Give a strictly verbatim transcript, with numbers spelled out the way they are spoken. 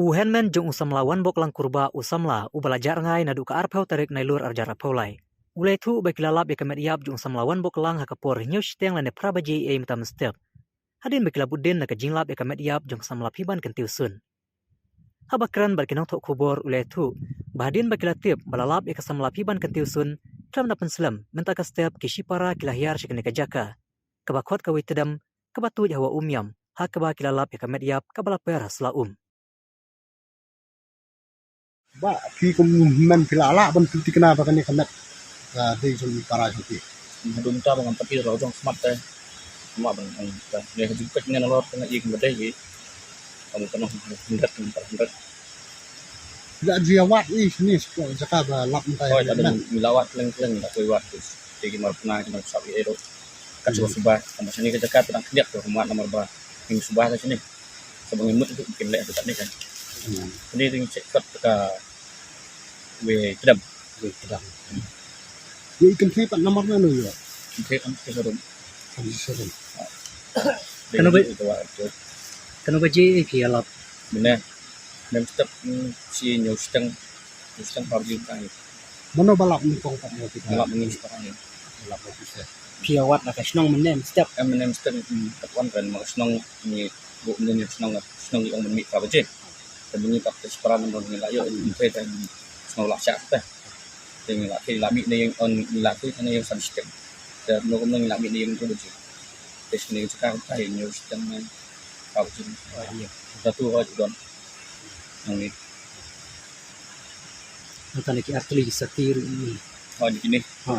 U Henmen jong u samla Wanbok Langkurba, u samla uba la jah rngai naduh ka arphew tarik Nailur arhajar arphew lai, u la ïathuh ba ki la lap ïa ka met ïap jong u samla Wanbok Lang ha ka por hynñiew shiteng lane phra baje ei mynta mynstep, hadien ba ki la bud dien na ka jinglap ïa ka met ïap jong ka samla Phiban Kyntiew Sun. Haba kren bad ki nongthoh khubor, u la ïathuh ba hadien ba ki la tip ba la lap ïa ka samla Phiban Kyntiew Sun, khlem da pynslem, mynta ka step ki shipara ki la hiar sha kane ka jaka kaba khot kawei tdem, kaba tuid hawa Umiam, ha kaba ki la lap ïa ka met ïap kaba la per ha sla um. Ba phi kum men phi la lah ban pynthikna ba kane ka met ka dei jong i para jong phi? Haduh mynta ba ngam pat ïoh jong smat te. Ma ban ong ta ne ka jingpet ne nalor ka ngi kum ba dei ki. Kamu kano hundred, hundred. Phi la ju ïa wad i shane sha ka jaka ba lap mynta? Hoi, ïa ta dang mi la wad leng leng, da koi wad tu. Te ki mar pna ki nang sap ïa ero. Kat suba suba, kama shane ka jaka te dang khliak tu, mat namar ba ngim suba ka shane. Kaba ngim mut tu kin leh tu kat ne kan. Kane ding check kat ka wei tdem. Wei tdem. Wei kynthei pat namar na no ïa? Kynthei kan ke sarum. Kan ke sarum. Kano ba, kano baje ei phi ïa lap? Mynne. Mynstep, mm, shi hynñiew shiteng. Hynñiew shiteng phra baje tang. Mano ba lap nyngkong pat ïa phi? Ba lap mynne shi para ne. Ba lap ïa phi se. Phi ïa wad na ka shnong mynne mynstep? Em, mynne mynstep, mm, kat wan kan ma ka shnong ni, bu mynne ni shnong, shnong ni ong mynne phra baje. Te mynne pat te shi para namar ngi la ïoh, mm, te te shnong la shah te. Te ngi la, te la mih ne ïing, on ngi la te ne ïing san shiteng. Te no kumno ngi la mih ne ïing phra baje. Te shane jaka te hynñiew shiteng ne phra baje. Oh, ïa. Te tu hoi don. Nang ni. Nangta ne ki artylli ki sati ruh ni. Hoi ni kine. Ha.